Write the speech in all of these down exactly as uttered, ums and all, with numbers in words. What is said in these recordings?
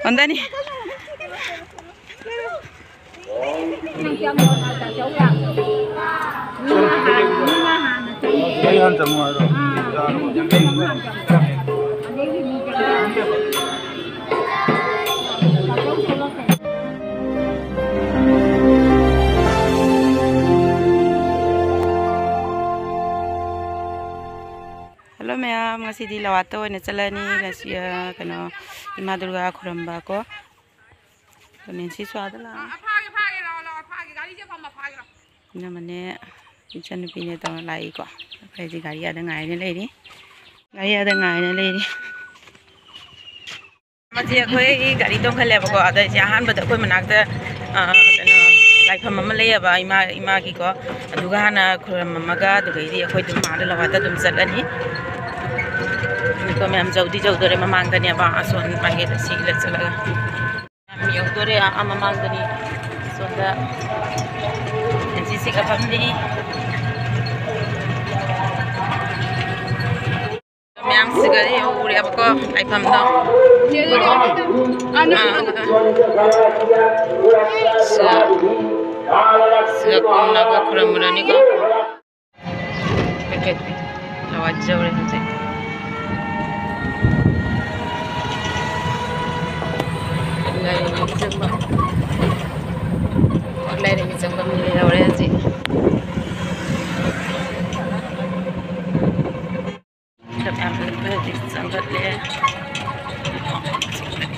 ꯑꯣꯟꯗꯅꯤ꯫ ꯑꯩ ꯍꯥꯟꯅ ꯆꯪꯉꯨ ꯍꯥꯏꯔꯣ? ꯍꯜꯂꯣ ꯃꯌꯥꯝ, ꯉꯁꯤꯗꯤ ꯂꯋꯥꯠꯇ ꯑꯣꯏꯅ ꯆꯠꯂꯅꯤ꯫ ꯉꯁꯤ, ꯑ, ꯀꯩꯅꯣ, ꯏꯃꯥ ꯗꯨꯔꯒꯥ ꯈꯨꯔꯝꯕ ꯀꯣ꯫ ꯅꯦꯟꯁꯤꯁꯨ ꯑꯥꯗ ꯂꯥꯛꯑꯦ꯫ ꯑ, ꯐꯥꯒꯦ, ꯐꯥꯒꯦ, ꯂꯥꯛꯑꯣ, ꯂꯥꯛꯑꯣ, ꯐꯥꯒꯦ, ꯒꯥꯔꯤꯁꯦ ꯐꯝꯃ ꯐꯥꯒꯦ, ꯂꯥꯛꯑꯣ꯫ ꯏꯅꯝꯃꯅꯦ, ꯏꯆꯟꯅꯨꯄꯤꯅꯦ ꯇꯧꯔ ꯂꯥꯛꯏꯀꯣ꯫ ꯑꯩꯈꯣꯏꯗꯤ ꯒꯥꯔꯤ ꯑꯥꯗ ꯉꯥꯏꯅ ꯂꯩꯔꯤ꯫ ꯒꯥꯔꯤ ꯑꯥꯗ ꯉꯥꯏꯅ ꯂꯩꯔꯤ꯫ ꯃꯁꯤ ꯑꯩꯈꯣꯏ ꯒꯥꯔꯤ ꯇꯣꯡꯈꯠꯂꯦꯕꯀꯣ꯫ ꯑꯗ ꯑꯩꯁꯦ ꯑꯍꯥꯟꯕꯗ ꯑꯩꯈꯣꯏ ꯃꯅꯥꯛꯇ, ꯑ, ꯀꯩꯅꯣ, ꯂꯥꯏꯐꯝ ꯑꯃ ꯂꯩꯌꯦꯕ ꯏꯃꯥ, ꯏꯃꯥꯒꯤꯀꯣ꯫ ꯑꯗꯨꯒ ꯍꯥꯟꯅ ꯈꯨꯔꯝꯃꯝꯃꯒ ꯑꯗꯨꯗꯒꯤꯗꯤ ꯑꯩꯈꯣꯏ ꯑꯗꯨꯝ ꯑꯥꯗ ꯂꯋꯥꯠꯇ ꯑꯗꯨꯝ ꯆꯠꯂꯅꯤ꯫ ꯑꯗꯨꯒ ꯃꯌꯥꯝ ꯌꯧꯗꯤ ꯌꯧꯗꯣꯔꯦ꯫ ꯃꯃꯥꯡꯗꯅꯦꯕ ꯑꯁꯣꯟ ꯃꯥꯏꯀꯩꯗ ꯁꯤꯒꯤꯗ ꯆꯠꯂꯒ꯫ ꯌꯥꯝ ꯌꯧꯗꯣꯔꯦ, ꯑꯥ ꯃꯃꯥꯡꯗꯅꯤ꯫ ꯁꯣꯝꯗ ꯑꯦꯟ ꯁꯤ ꯁꯤ ꯀꯥꯐꯝꯅꯤ꯫ ꯃꯌꯥꯝ ꯁꯤꯒ ꯌꯧꯔꯦꯕꯀꯣ, ꯂꯥꯏꯐꯝꯗꯣ꯫ ꯑꯥ, ꯑꯥ, ꯑꯥ꯫ ꯁꯤꯒ, ꯁꯤꯒ ꯀꯨꯝꯅꯕ ꯈꯨꯔꯨꯝꯃꯨꯔꯅꯤꯀꯣ꯫ ꯂꯋꯥꯠ ꯌꯧꯔꯦ ꯍꯧꯖꯤꯛ꯫ ꯂꯥꯏꯔꯦꯝꯕꯤ ꯆꯪꯐꯝ꯫ ꯂꯥꯏꯔꯦꯝꯕꯤ ꯆꯪꯐꯝ ꯌꯧꯔꯦ ꯍꯧꯖꯤꯛ꯫ ꯃꯌꯥꯝ ꯍꯧꯖꯤꯛ ꯆꯪꯈꯠꯂꯦ꯫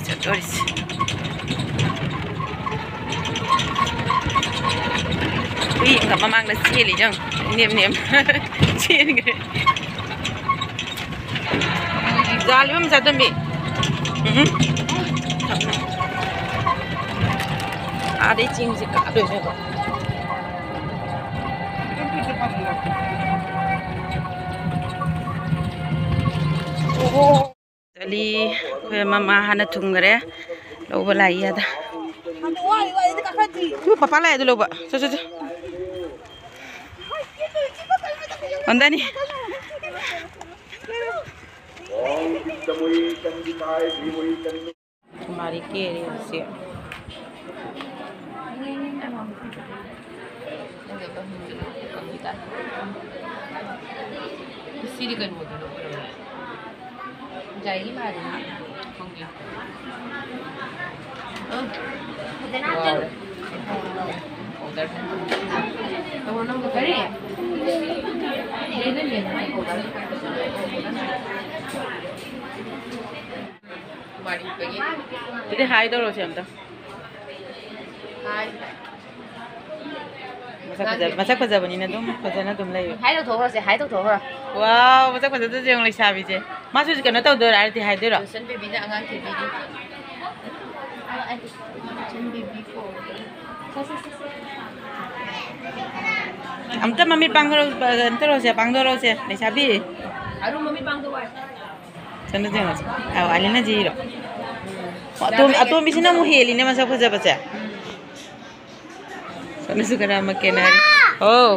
ꯆꯠꯇꯣꯔꯤꯁꯦ꯫ ꯍꯨꯏ ꯑꯃꯈꯛ ꯃꯃꯥꯡꯗ ꯆꯦꯜꯂꯤ ꯌꯦꯡꯉꯨ꯫ Name name. ꯆꯦꯟꯈ꯭ꯔꯦ꯫ ꯖꯥꯜ ꯌꯣꯟꯕ ꯆꯥꯇꯣꯝꯕꯤ꯫ ꯎꯝ꯫ ꯑꯥꯗꯩ ꯆꯤꯡꯁꯦ ꯀꯥꯗꯣꯏꯅꯦꯕ꯫ ꯑꯣꯍꯣ꯫ ꯆꯠꯂꯤ꯫ ꯑꯩꯈꯣꯏ ꯃꯃꯥ ꯍꯥꯟꯅ ꯊꯨꯡꯈꯔꯦ꯫ ꯂꯧꯕ ꯂꯥꯛꯏ ꯑꯗ꯫ ꯇꯨ ꯄꯄꯥ ꯂꯥꯛꯑꯦ ꯑꯗꯨ ꯂꯧꯕ꯫ ꯆꯣ, ꯆꯣ, ꯆꯣ꯫ ꯑꯣꯟꯗꯅꯤ꯫ ꯀꯨꯃꯥꯔꯤ ꯀꯦꯔꯤ ꯍꯧꯖꯤꯛ꯫ ꯁꯤꯗꯤ ꯀꯩꯅꯣꯗꯨꯅꯣ? ꯖꯥꯏꯒꯤ ꯃꯥꯜꯂꯦ꯫ ꯈꯪꯗꯦ꯫ ꯀꯔꯤ? ꯑꯗꯨꯗꯤ ꯍꯥꯏ ꯇꯧꯔꯁꯦ ꯑꯝꯇ꯫ ꯃꯁꯛ ꯐꯖ-, ꯃꯁꯛ ꯐꯖꯕꯅꯤꯅ ꯑꯗꯨꯝ ꯐꯖꯅ ꯑꯗꯨꯝ ꯂꯩꯌꯨ꯫ ꯍꯥꯏ ꯇꯧꯊꯣꯛꯈ꯭ꯔꯁꯦ, ꯍꯥꯏ ꯇꯧꯊꯣꯛꯈ꯭ꯔꯣ꯫ ꯋꯥꯎ, ꯃꯁꯛ ꯐꯖꯗꯣꯏꯁꯦ ꯌꯦꯡꯉꯨ ꯂꯩꯁꯥꯕꯤꯁꯦ꯫ ꯃꯥꯁꯨ ꯀꯩꯅꯣ ꯇꯧꯗꯣꯏꯔꯥ, ꯑꯥꯔꯇꯤ ꯍꯥꯏꯗꯣꯏꯔꯣ? ꯖꯣꯟꯁꯟ ꯕꯦꯕꯤꯅ ꯑꯉꯥꯡ ꯀꯦꯕꯤꯔꯤ꯫ ꯖꯣꯟꯁꯟ ꯕꯦꯕꯤ ꯀꯣ꯫ ꯑꯝꯇ ꯃꯃꯤꯠ ꯄꯥꯡꯊꯣꯔꯛ-, ꯀꯩꯅꯣ ꯇꯧꯔꯛꯑꯣꯁꯦ, ꯄꯥꯡꯊꯣꯔꯛꯑꯣꯁꯦ, ꯂꯩꯁꯥꯕꯤ꯫ ꯑꯔꯨ ꯃꯃꯤꯠ ꯄꯥꯡꯊꯣꯛꯑꯣ꯫ ꯆꯠꯂꯁꯦ, ꯆꯠꯂꯁꯦ꯫ ꯑꯧ, ꯑꯥꯂꯤꯅ ꯖꯤꯔꯣ? ꯑꯇꯣꯝ-, ꯑꯇꯣꯝꯕꯤꯁꯤꯅ ꯑꯃꯨꯛ ꯍꯦꯜꯂꯤꯅꯦ ꯃꯁꯛ ꯐꯖꯕꯁꯦ꯫ ꯆꯠꯂꯁꯨ ꯀꯅꯥ ꯑꯃ ꯀꯦꯅꯔꯤ? ꯑꯧ꯫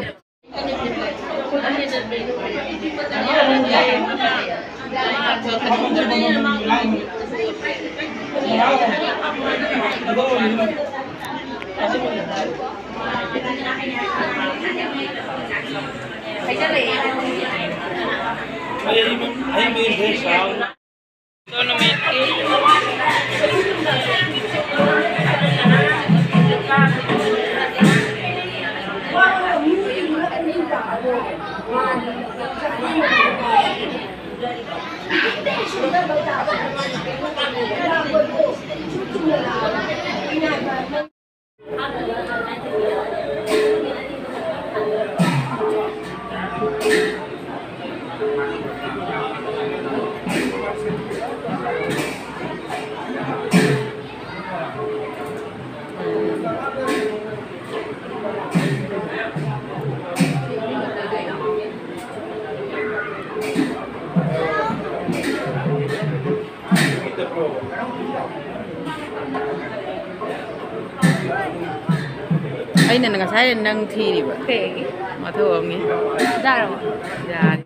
ꯑꯩꯅ ꯉꯁꯥꯏ ꯅꯪ ꯊꯤꯔꯤꯕ꯫ ꯀꯩꯒꯤ? ꯃꯊꯧ ꯑꯃꯅꯤ꯫ ꯌꯥꯔꯕꯣ? ꯌꯥꯔꯦ꯫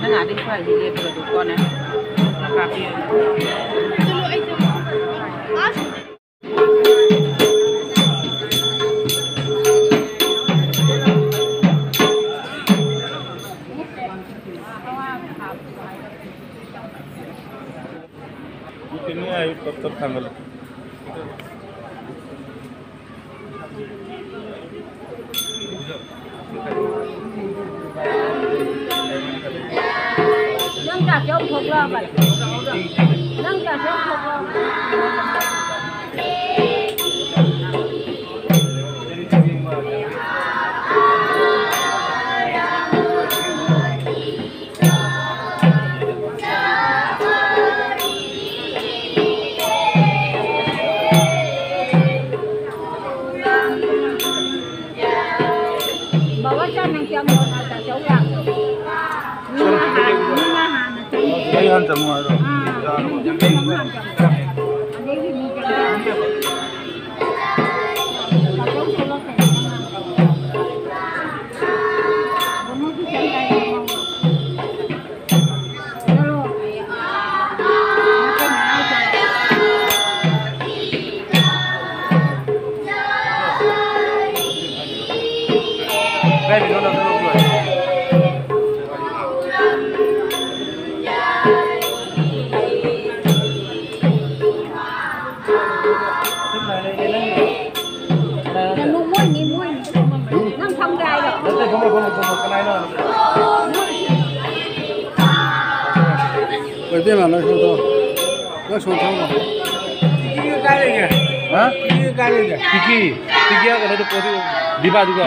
ꯅꯪ ꯑꯥꯗꯩ ꯁ꯭ꯋꯥꯏꯗ ꯂꯦꯞꯄꯒ ꯑꯗꯨꯝ ꯀꯣꯟꯅ ꯀꯥꯞꯄꯤꯔꯣ꯫ ꯀꯩꯅꯣ ꯍꯥꯏꯌꯨ, ꯇꯞ ꯇꯞ ꯊꯥꯡꯒꯠꯂꯨ꯫ ꯅꯪ ꯀ꯭ꯂꯥꯁ ꯌꯥꯎ ꯊꯣꯛꯂꯛꯑꯕ? ꯅꯪ ꯀ꯭ꯂꯥꯁ ꯌꯥꯎ ꯊꯣꯛꯂꯛꯑꯕ? ꯕꯕꯥ ꯆꯥ ꯅꯪ ꯆꯪꯉꯣ, ꯅꯥꯇꯥ ꯆꯧ ꯂꯥꯛꯑꯣ꯫ ꯃꯤ ꯉꯥ ꯍꯥꯟ-, ꯃꯤ ꯉꯥ ꯍꯥꯟꯅ ꯆꯪꯉꯣ꯫ ꯑꯩ ꯍꯥꯟꯅ ꯆꯪꯉꯣ ꯍꯥꯏꯔꯣ? ꯑꯥ, ꯅꯪ ꯆꯪꯉꯣ, ꯅꯪ ꯍꯥꯟꯅ ꯆꯪꯉꯣ꯫ ꯑꯗꯩꯗꯤ ꯃꯤ ꯆꯪꯉꯣ꯫ ꯇꯥ ꯆꯧ ꯊꯣꯛꯂꯛꯀꯅꯤ ꯅꯪ ꯉꯥ꯫ ꯕꯣꯅꯣꯁꯨ ꯆꯪꯉꯣ꯫ ꯅꯪ ꯃꯣꯏꯅꯤ, ꯃꯣꯏꯅꯤ꯫ ꯅꯪ ꯐꯝꯒꯦ ꯍꯥꯏꯔꯣ? ꯅꯠꯇꯦ, ꯐꯝꯃꯣ, ꯐꯝꯃꯣ, ꯐꯝꯃꯣ꯫ ꯀꯅꯥꯅꯣ? ꯍꯣꯏ, ꯏꯕꯦꯝꯃ, ꯅꯪ ꯁꯣꯝ ꯊꯣꯛꯑꯣ꯫ ꯅꯪ ꯁꯣꯝ ꯊꯣꯛꯑꯣ꯫ ꯍꯥ? ꯄꯤꯀꯤ, ꯄꯤꯀꯤ ꯍꯥꯏꯔꯒ ꯅꯪꯅ ꯄꯣꯠꯇꯨ ꯗꯤꯕꯥꯗꯨꯒ꯫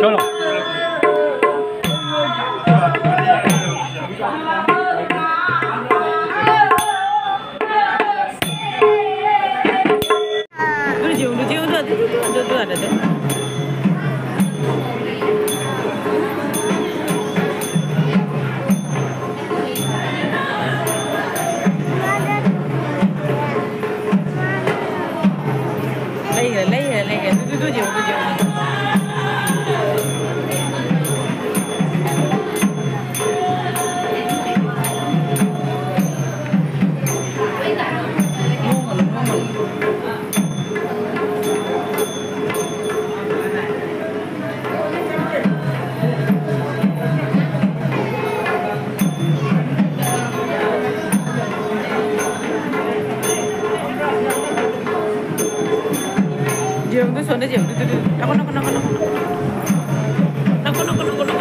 ꯆꯠꯂꯣ꯫ ꯑꯗꯨ ꯌꯦꯡꯉꯨ, ꯑꯗꯨ ꯌꯦꯡꯉꯨ, ꯑꯗꯨ, ꯑꯗꯨ, ꯑꯗꯨ, ꯑꯗꯨ, ꯑꯗꯨ, ꯑꯗꯨ꯫ ꯂꯩꯈ꯭ꯔꯦ, ꯂꯩꯈ꯭ꯔꯦ, ꯂꯩꯈ꯭ꯔꯦ꯫ ꯑꯗꯨ, ꯑꯗꯨ, ꯑꯗꯨ ꯌꯦꯡꯉꯨ, ꯑꯗꯨ ꯌꯦꯡꯉꯨ꯫ ꯅꯣꯡꯃꯅꯨ, ꯅꯣꯡꯃꯅꯨ꯫ ꯌꯦꯡꯉꯨ, ꯁꯣꯝꯗ ꯌꯦꯡꯉꯨ꯫ ꯇꯨ, ꯇꯨ, ꯇꯨ꯫ ꯅꯈꯣ, ꯅꯈꯣ, ꯅꯈꯣ, ꯅꯈꯣ꯫ ꯅꯈꯣ, ꯅꯈꯣ, ꯅꯈꯣ, ꯅꯈꯣ꯫